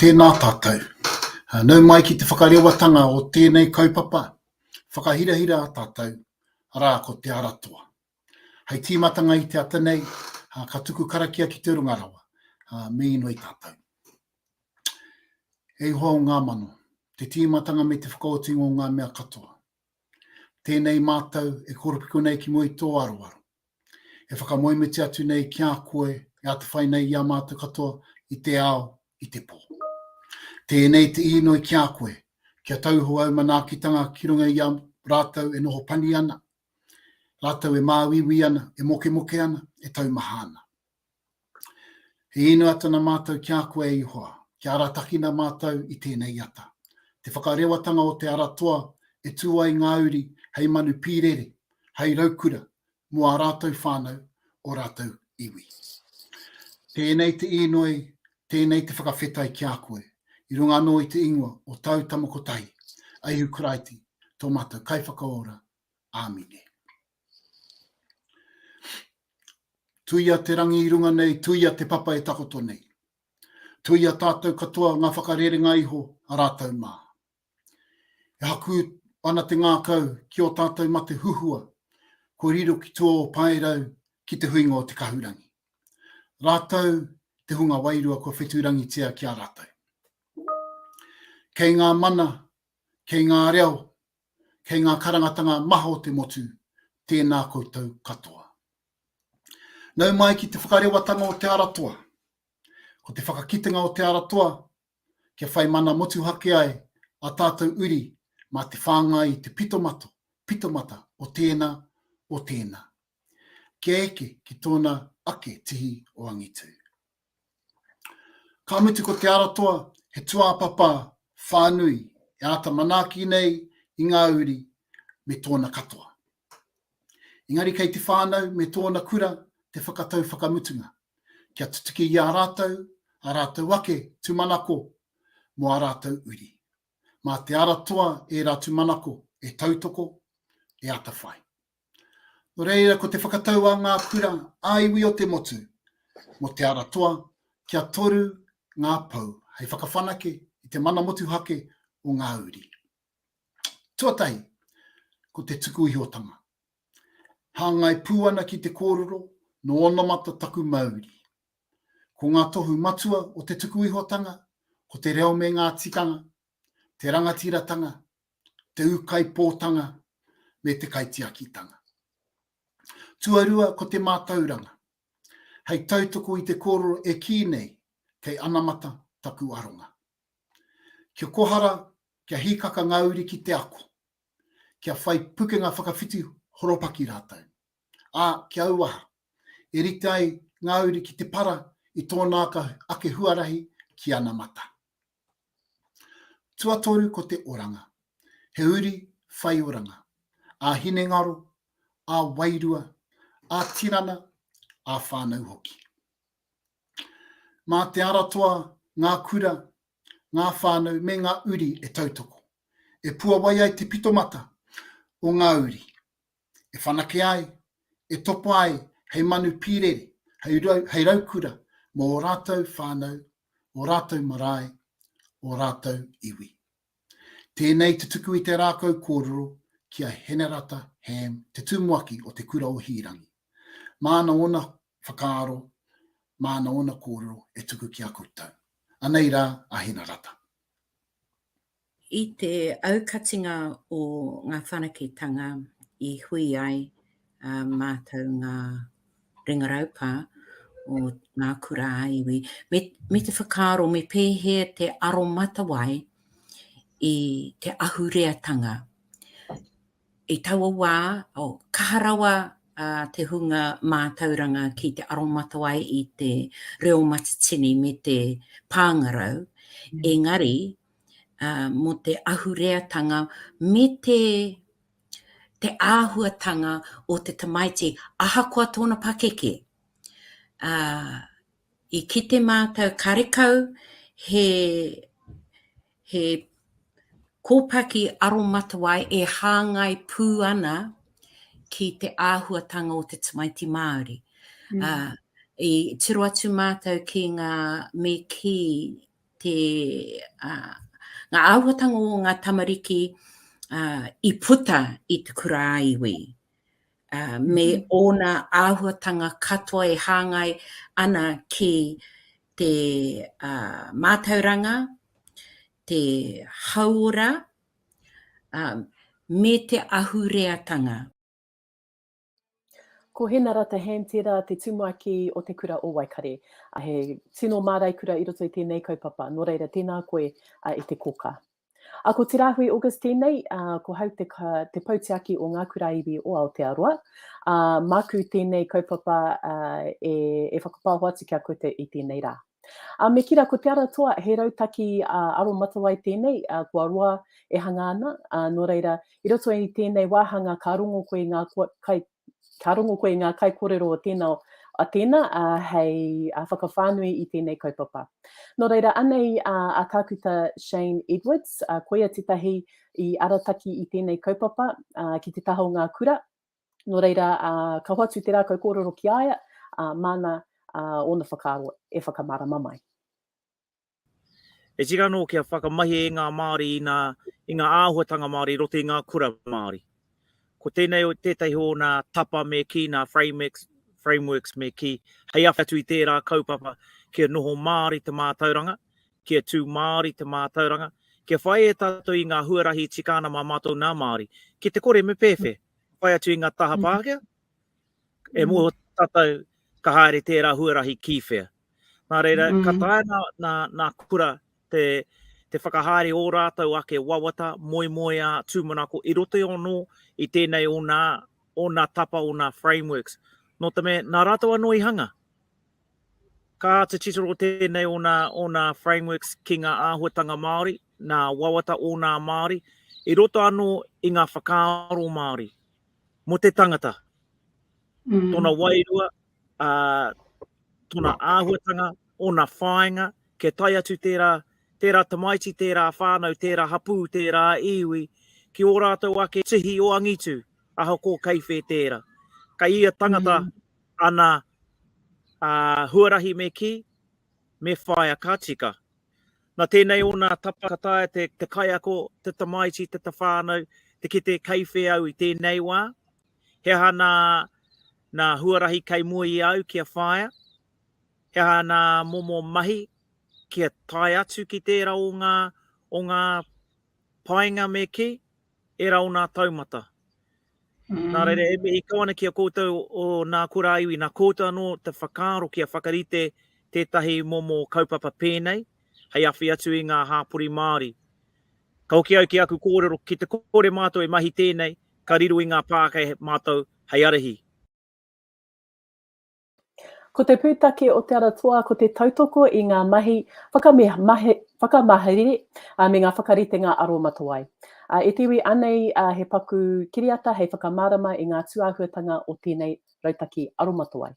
Tēnā tātou. Nau mai ki te whakarewatanga o tēnei kaupapa whakahirahira a tātou, arā ko Te Ara Toa. Hei tīmatanga i te ata nei, ka tuku karakia ki te runga rawa, me inoi tātou. E Ihowa o ngā mano, te tīmatanga me te whakaotinga o ngā mea katoa. Tēnei mātou e koropiko nei ki mua i tō aroaro. E whakamoemiti atu nei ki a koe e atawhai nei i a mātou katoa i te ao, i te pō. Tēnei te īnoi ki a koe, kia tauho au manaakitanga ki runga i a rātou e noho pani ana, rātou e māuiui ana, e mokemoke ana, e taumaha ana. E īnoi atu ana mātou ki a koe e Ihoa, kia aratakina mātou i tēnei ata. Te whakarewatanga o te ara toa e tū ai ngā uri hei manu pīrere, hei raukura, mō ā rātou whānau, ō rātou iwi. Tēnei te īnoi, tēnei te whakawhetai ki a koe, i runga anō i te ingoa o tāu Tama kotahi, a Ihu Karaiti, tō mātou Kaiwhakaora. Āmine. Tuia te rangi i runga nei, tuia te papa e takoto nei. Tuia tātou katoa ngā whakarerenga iho a rātou mā. E hakū ana te ngākau ki ō tātou mate huhua, kua riro ki tua o Paerau ki te huinga o te kahurangi. Rātou te hunga wairua kua whetūrangitia ki a rātou. Kei ngā mana, kei ngā reo, kei ngā karangatanga maha o te motu, tēnā koutou katoa. Nau mai ki te whakarewatanga o Te Ara Toa. Ko te whakakitenga o Te Ara Toa kia whai mana motuhake ai ā tātou uri mā te whāngai i te pitomato, pitomata o tēnā, o tēnā. Kia eke ki tōna ake tihi o angitū. Ka mutu ko Te Aratoa he tūāpapa whānui e āta manaaki nei i ngā uri me tōna katoa. Engari kei te whānau me tōna kura te whakatau whakamutunga, kia tutuki i a rātou ā rātou ake tūmanako mō ā rātou uri. Mā Te Ara Toa ērā tūmanako e tautoko, e atawhai. Nō reira ko te whakatau a ngā kura ā-iwi o te motu mō Te Ara Toa kia toru ngā pou hei whakawhanake i te mana motuhake o ngā uri. Tuatahi, ko te tuku ihotanga. Hāngai pū ana ki te kōrero, nō onamata taku mauri. Ko ngā tohu matua o te tuku ihotanga, ko te reo me ngā tikanga, te rangatiratanga, te ūkaipōtanga, me te kaitiakitanga. Tuarua, ko te mātauranga. Hei tautoko i te kōrero e kī nei, kei anamata taku aronga. Kia kohara, kia hīkaka ngā uri ki te ako. kia whai pukenga whakawhiti horopaki rātou. Ā, kia auaha, e rite ai ngā uri ki te para i tōna ake huarahi ki anamata. Tuatoru ko te oranga. He uri whai oranga, ā-hinengaro, ā-wairua, ā-tinana, ā-whānau hoki. Mā Te Aratoa ngā kura, ngā whānau me ngā uri e tautoko, e puawai ai te pitomata o ngā uri, e whanake ai, e topa ai hei manu pīrere, hei, rau, hei raukura mō ō rātou whānau, ō rātou marae, ō rātou iwi. Tēnei te tuku i te rākau kōrero ki a Henerata Ham, te tumuaki o Te Kura o Hīrangi. Māna ōna whakaaro, māna ōna kōrero e tuku ki a koutou. Anei rā a Henerata. I te aukatinga o Ngā Whanaketanga i hui ai mātou ngā ringa raupā o ngā kura ā-iwi me, me te whakaaro me pēhea te aromatawai i te ahureatanga. I taua wā, oh, kaha rawa te hunga mātauranga ki te aromatawai i te reo matatini me te pāngarau, engari mō te ahureatanga me te te āhuatanga o te tamaiti ahakoa tōna pakeke. Ā, i kite mātou karekau he, he kōpaki aromatawai e hāngai pū ana ki te āhuatanga o te tamaiti Māori. Mm. Ā, i tiro atu mātou ki ngā me kī te, uh, ngā āhuatanga o ngā tamariki uh, i puta i te kura ā-iwi, uh, me mm -hmm. ōna āhuatanga katoa e hāngai ana ki te uh, mātauranga, te hauora, um, me te ahureatanga. Ko Henarata Ham tērā te tumuaki o Te Kura o Waikare. He tino māraikura i roto i tēnei kaupapa, nō reira tēnā koe e te kōkā. Ko Te Rāhui August tēnei, ko hau te, te poutiaki o Ngā Kura Iwi o Aotearoa. Māku tēnei kaupapa e, e whakapāho atu ki a koutou i tēnei rā. Ā, me kī rā, ko Te Ara Toa, he rautaki aromatawai tēnei, kua roa e hanga ana, ā, nō reira, i roto i tēnei wāhanga ka rongo koe i ngā kai, ka rongo koe i ngā kaikōrero o tēnā, o tēnā, ā, hei whakawhānui i tēnei kaupapa. Nō reira, anei a Tākuta Shane Edwards, ā, koia tētahi i arataki i tēnei kaupapa, ā, ki te taha o ngā kura, Nō reira, ka hoatu te rākau kōrero ki a ia, ā, māna ōna whakaaro e whakamārama mai. E tika anō kia whakamahi e ngā Māori i ngā, i ngā āhuatanga Māori i roto i ngā kura Māori. Ko tēnei o tētahi o nā tapa me kī, nā frameworks, frameworks me kī, hei awhi atu i tērā kaupapa kia noho Māori te mātauranga, kia tū Māori te mātauranga, kia whai e tātou i ngā huarahi tika ana mā mātou nā Māori. Ki te kore me pēwhea? Whai atu i ngā taha mm. Pākehā, e mm. mōhio tātou ka haere tērā huarahi ki whea. Nā reira, mm. ka taea nā, nā, nā kura te, te whakahaere ō rātou ake wawata, moemoeā, tūmanako i roto anō i tēnei o nā, o nā tapa, o nā frameworks. Nō te mea, nā rātou anō i hanga. Ka āta titiro tēnei o nā, o nā frameworks ki ngā āhuatanga Māori, nā wawata o nā Māori, i roto anō i ngā whakaaro Māori mō te tangata, mm. tōna wairua, ā, tōna āhuatanga, ōna whāinga, kia tae atu tērā, tērā tamaiti, tērā whānau, tērā hapū, tērā iwi, ki ō rātou ake tihi o angitu, ahakoa kei whē tērā. Kei ia tangata mm. ana ā, huarahi me kī, me whāia ka tika. Nā tēnei ōna tapa ka taea te, te kaiako, te tamaiti, te te whānau, te kite kei whē au i tēnei wā, he aha nā, nā huarahi kei mua i a au kia whāia, he aha nā momo mahi kia tae atu ki tērā o ngā, o ngā painga me kī, ērā o nā taumata. Mm. Nā reira, e mihi kau ana ki a koutou o nā kura iwi, nā koutou anō te whakaaro kia whakarite tētahi momo kaupapa pēnei, hei awhi atu i ngā hāpori Māori. Ka hoki au ki aku kōrero, ki te kore mātou e mahi tēnei, Ka riro i ngā Pākehā mātou hei arahi. Ko te pūtake o Te Ara Toa ko te tautoko i ngā mahi whakamahere me ngā whakaritenga aromatawai. E te iwi, anei he paku kiriata hei whakamārama i ngā tūāhuatanga o tēnei rautaki aromatawai.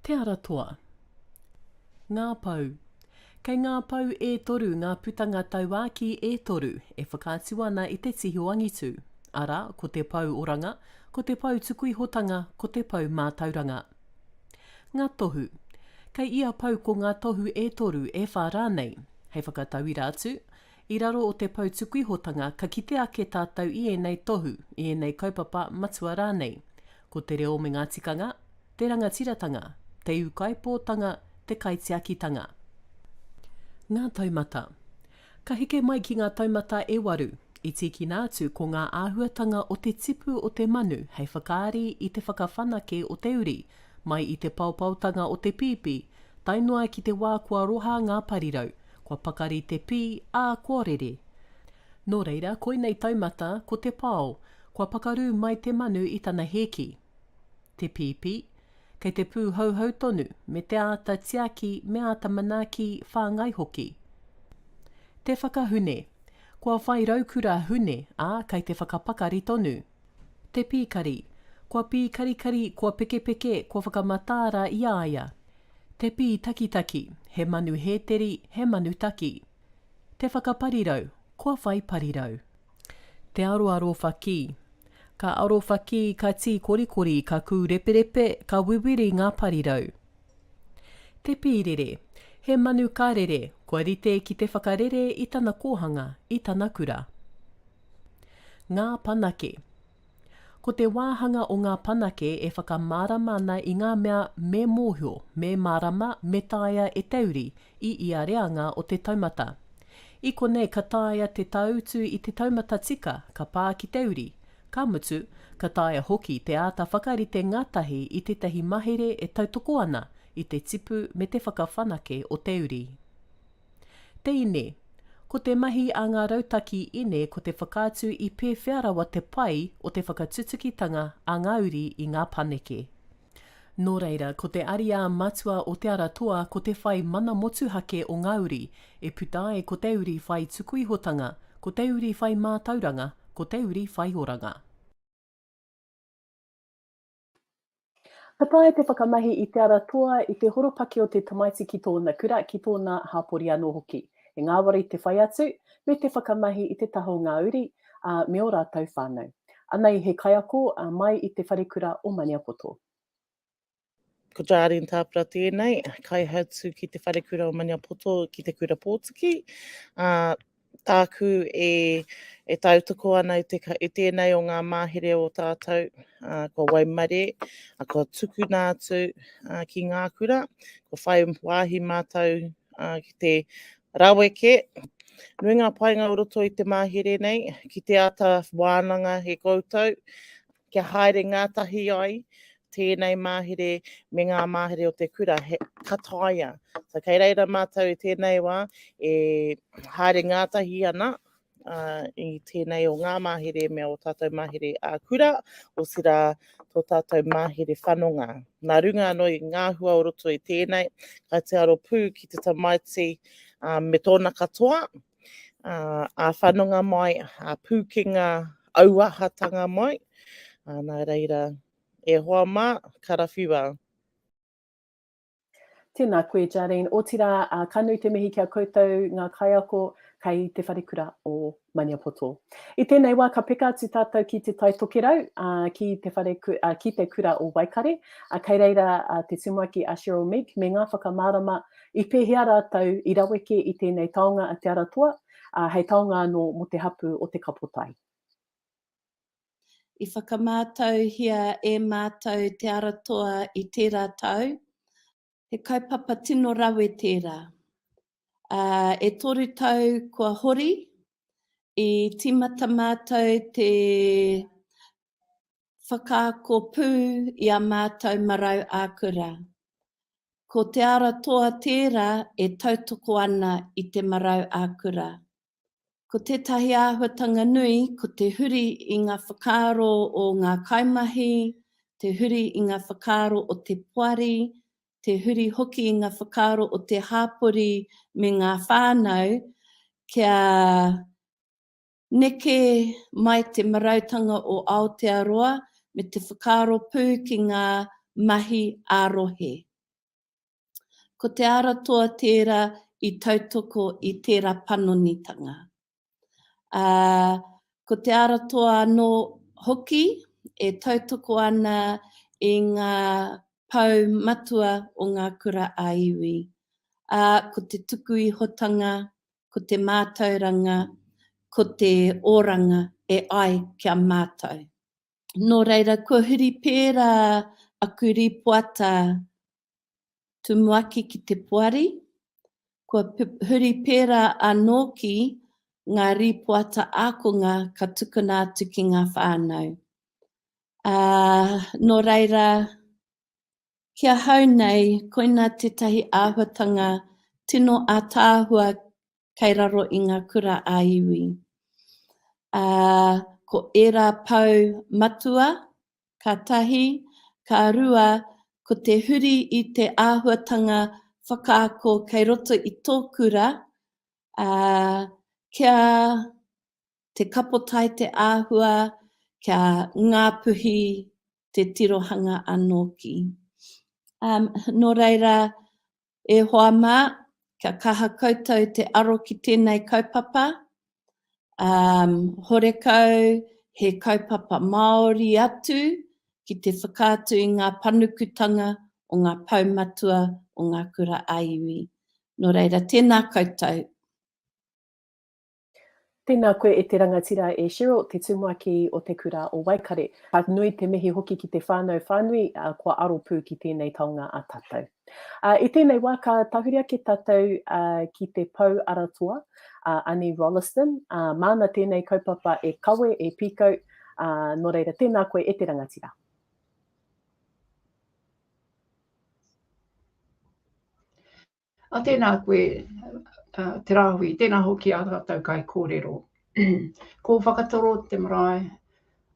Te Ara Toa. Ngā pou. Kei ngā pou e toru ngā putanga tauākī e toru e whakaatu ana i te tihi o angitu, arā, ko te pou oranga, ko te pou tukuihotanga, ko te pou mātauranga. Ngā tohu. Kei ia pou ko ngā tohu e toru, e whā rānei. Hei whakatauira atu, i raro o te pou tukuihotanga ka kite ake tātou i ēnei tohu, i ēnei kaupapa matua rānei. Ko te reo me ngā tikanga, te rangatiratanga, te ūkaipōtanga, te kaitiakitanga. Ngā taumata. Ka heke mai ki ngā taumata e waru, i tīkina atu ko ngā āhuatanga o te tipu o te manu hei whakaari i te whakawhanake o te uri, mai i te paopaotanga o te pīpī, tae noa ki te wā kua roha ngā parirau, kua pakari te pī, ā, kua rere. Nō reira, koinei taumata, ko te pao, kua pakarū mai te manu i tana hēki. Te pīpī, kei te pūhouhou tonu, me te āta tiaki, me āta manaaki, whāngai hoki. Te whakahune, kua whai raukura hune, ā, kei te whakapakari tonu. Te pīkari, kua pīkarikari, kua pekepeke, kua whakamataara i a ia. Te pītakitaki, he manu hēteri, he manu taki. Te whakaparirau, kua whai parirau. Te aroaro whakī. Ka aro whakī, ka tīkorikori, ka kūreperepe, ka wiwiri ngā parirau. Te pīrere. He manu ka rere, kua rite ki te whakarere i tana kōhanga, i tana kura. Ngā panake. Ko te wāhanga o ngā panake e whakamārama ana i ngā mea me mōhio, me mārama, me taea e te uri i ia reanga o te taumata. I konei ka taea te tāutu i te taumata tika ka pā ki te uri, ka mutu, ka taea hoki te āta whakarite ngātahi i tētahi mahere e tautoko ana i te tipu me te whakawhanake o te uri. Te ine. Ko te mahi a ngā rautaki ine ko te whakaatu i pēwhea rawa te pai o te whakatutukitanga a ngā uri i ngā paneke. Nō reira, ko te ariā matua o Te Ara Toa ko te whai mana motuhake o ngā uri, e puta ai ko te uri whai tukuihotanga, ko te uri whai mātauranga, ko te uri whai oranga. Ka taea te whakamahi i Te Ara Toa i te horopaki o te tamaiti ki tōna kura, ki tōna hapori anō hoki. He ngāwari te whai atu, me te whakamahi i te taha o ngā uri, ā, me ō rātou whānau. Anei he kaiako mai i Te Wharekura o Maniapoto. Ko Jardine Tāpara tēnei, kaihautū ki Te Wharekura o Maniapoto ki Te Kura Pōtiki. Ā, tāku e, e tautoko ana i, te, i tēnei o ngā mahere o tātou, ā, kua waimarie, ā, kua tukuna atu ā, ki ngā kura, kua whai wāhi mātou ā, ki te raweke. Nui ngā painga o roto i te mahere nei, ki te āta wānanga he koutou, kia haere ngātahi ai tēnei mahere me ngā mahere o te kura, he, ka taea. So, kei reira mātou i tēnei wā e haere ngātahi ana uh, i tēnei o ngā mahere me o tātou mahere ā-kura, otirā tō tātou mahere whanonga. Nā runga anō i ngā hua o roto i tēnei, ka te aro pū ki te tamaiti uh, me tōna katoa, ā, ā-whanonga mai, ā-pūkenga auahatanga mai. Ā, nā reira, e hoa mā, karawhiua. Tēnā koe, Jardine. Otirā, ka nui te mihi ki a koutou ngā kaiako kei Te Wharekura o Maniapoto. I tēnei wā ka peka atu tātou ki Te Tai Tokerau, ki te whare, ki te kura o Waikare, kei reira te tumuaki a Cheryl Meek me ngā whakamārama I pēhea rātou i raweke i tēnei taonga a Te Ara Toa, ā, hei taonga anō mō te hapū o Te Kapotai? I whakamātauhia e mātou Te Ara Toa i tērā tau. He kaupapa tino rawe tērā. Ā, e toru tau kua hori, i tīmata mātou te whakaako pū i a mātou marau ā-kura. Ko Te Ara Toa tērā e tautoko ana i te marau ā-kura. Ko tētahi āhuatanga nui ko te huri i ngā whakaaro o ngā kaimahi, te huri i ngā whakaaro o te poari, te huri hoki i ngā whakaaro o te hāpori me ngā whānau kia neke mai te marautanga o Aotearoa me te whakaaro pū ki ngā mahi ā-rohe. Ko Te Ara Toa tērā i tautoko i tērā panonitanga. Ā, ko Te Ara Toa anō hoki e tautoko ana i ngā pou matua o ngā kura ā-iwi, ā, ko te tukuihotanga, ko te mātauranga, ko te oranga e ai ki a mātou. Nō reira, kua huri pērā aku rīpoata tumuaki ki te poari, kua huri pērā anō ki ngā rīpoata ākonga ka tukuna atu ki ngā whānau. Ā, nō reira, ki ahau nei, koinā tētahi āhuatanga tino ātaahua kei raro i ngā kura ā-iwi. Ā, ko ērā pou matua, ka tahi, ka rua, ko te huri i te āhuatanga whakaako kei roto i tō kura, ā, kia te kapotai te āhua, kia Ngāpuhi te tirohanga anō ki. Um, nō reira, E hoa mā, kia kaha koutou te aro ki tēnei kaupapa. Um, horekau he kaupapa Māori atu ki te whakaatu i ngā panukutanga o ngā pou matua o ngā kura ā-iwi. Nō reira, tēnā koutou. Tēnā koe e te rangatira e Cheryl, te tumuaki o te kura o Waikare. Ka nui te mihi hoki ki te whānau whānui kua aro pū ki tēnei taonga a tātou. I tēnei wā ka tahuri ake tātou ki te pou aratoa, a Ani Rolleston, māna tēnei kaupapa e kawe, e pīkau, nō reira tēnā koe e te rangatira. A tēnā koe, Te Rāhui, tēnā hoki ā tātou kaikōrero. Ko Whakatoro te marae,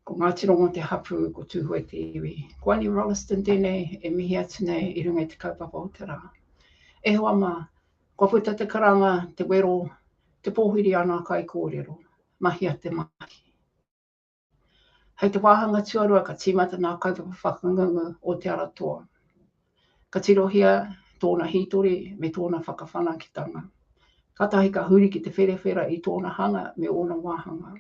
ko Ngāti Rongo te hapū, ko Tūhoe te iwi. Ko Ani Rolleston tēnei e mihi atu nei i runga i te kaupapa o te rā. E hoa mā, kua puta te karanga, te wero, te pōhiri a ngā kaikōrero. Mahia te mahi. Hei te wāhanga tuarua ka tīmata ngā kaupapa whakangungu o Te Ara Toa. Ka tirohia tōna hītori me tōna whakawhanaketanga. Kātahi ka huri ki te wherewhera i tōna hanga me ōna wāhanga.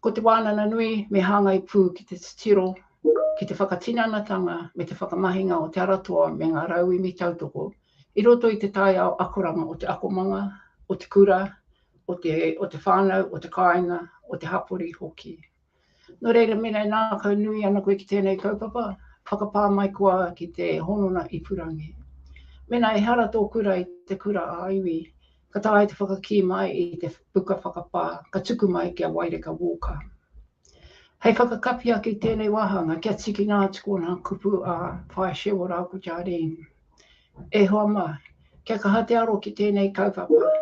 Ko te wānanga nui me hāngai pū ki te titiro, ki te whakatinanatanga me te whakamahinga o Te Ara Toa me ngā rauemi tautoko i roto i te taiao akoranga o te akomanga, o te kura, o te, o te whānau, o te kāinga, o te hapori hoki. Nō reira, mēnā e ngākau nui ana koe ki tēnei kaupapa, whakapā mai koa ki te honona ipurangi. Mēnā ehara tō kura i te kura ā-iwi, ka taea te whakakī mai i te puka whakapā, ka tuku mai ki a Waireka Walker. Hei whakakapi ake i tēnei wāhanga, kia tīkina atu ko ngā kupu a Whaea Sherwood rāua ko Jardine. E hoa mā, kia kaha te aro ki tēnei kaupapa,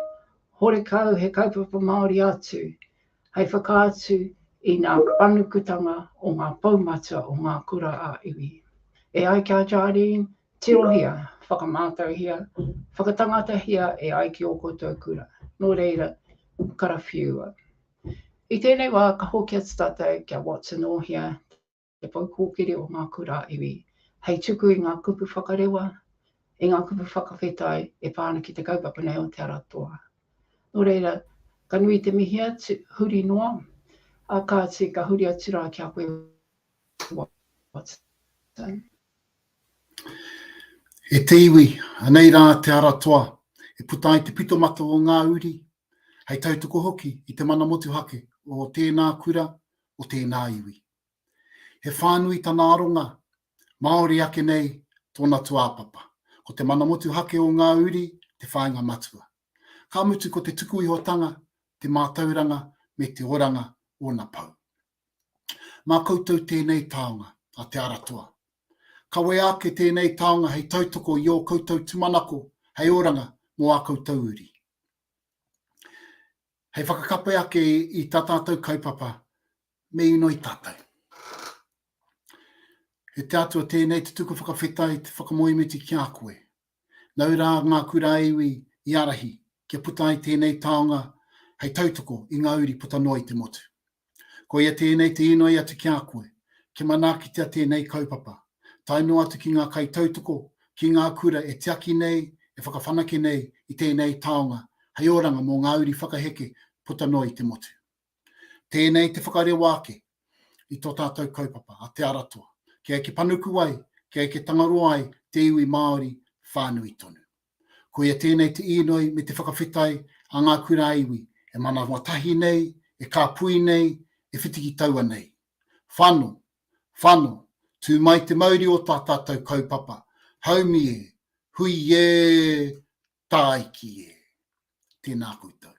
Horekau he kaupapa Māori atu hei whakaatu i ngā panukutanga o ngā poumatua o ngā kura ā-iwi. E ai ki a Jardine, tirohia, whakamātauhia, whakatangatahia e ai ki ō koutou kura. Nō reira, karawhiua. I tēnei wā ka hoki atu tātou ki a Watson Ohia, te pou kōkiri o ngā kura ā-iwi, hei tuku i ngā kupu whakarewa, i ngā kupu whakawhetai e pā ana ki te kaupapa nei o Te Ara Toa. Nō reira, ka nui te mihi atu, huri noa, ā, kāti ka huri atu rā ki a koe Watson. E te iwi, anei rā Te Ara Toa, e puta ai te pitomata o ngā uri, hei tautoko hoki i te mana motuhake o tēnā kura, o tēnā iwi. He whānui tana aronga, Māori ake nei tōna tūāpapa. Ko te mana motuhake o ngā uri te whāinga matua. Ka mutu ko te tukuihotanga, te mātauranga me te oranga ōna pou. Mā koutou tēnei taonga, a Te Ara Toa. Kawea ake tēnei taonga hei tautoko i ō koutou tūmanako hei oranga mō ā koutou uri. Hei whakakape ake i tā tātou kaupapa, me inoi tātou. E te Atua tēnei te tuku whakawhetai te whakamoemiti ki a koe. Nau rā ngā kura iwi i ārahi kia puta ai tēnei taonga hei tautoko i ngā uri puta noa i te motu. Koia tēnei te inoi atu ki a koe, kia manaakitia tēnei kaupapa, tae noa atu ki ngā kaitautoko, ki ngā kura e tiaki nei, e whakawhanake nei i tēnei taonga hei oranga mō ngā uri whakaheke puta noa i te motu. Tēnei te whakarewa ake i tō tātou kaupapa, a Te Ara Toa, kia eke panuku ai, kia eke tangaroa ai te iwi Māori whānui tonu. Koia tēnei te īnoi me te whakawhetai a ngā kura iwi e manawa tahi nei, e kāpui nei, e whitiki taua nei. Whano, whano, tū mai te mauri o tā tātou kaupapa, haumi e, hui e, tāiki e. Tēnā koutou.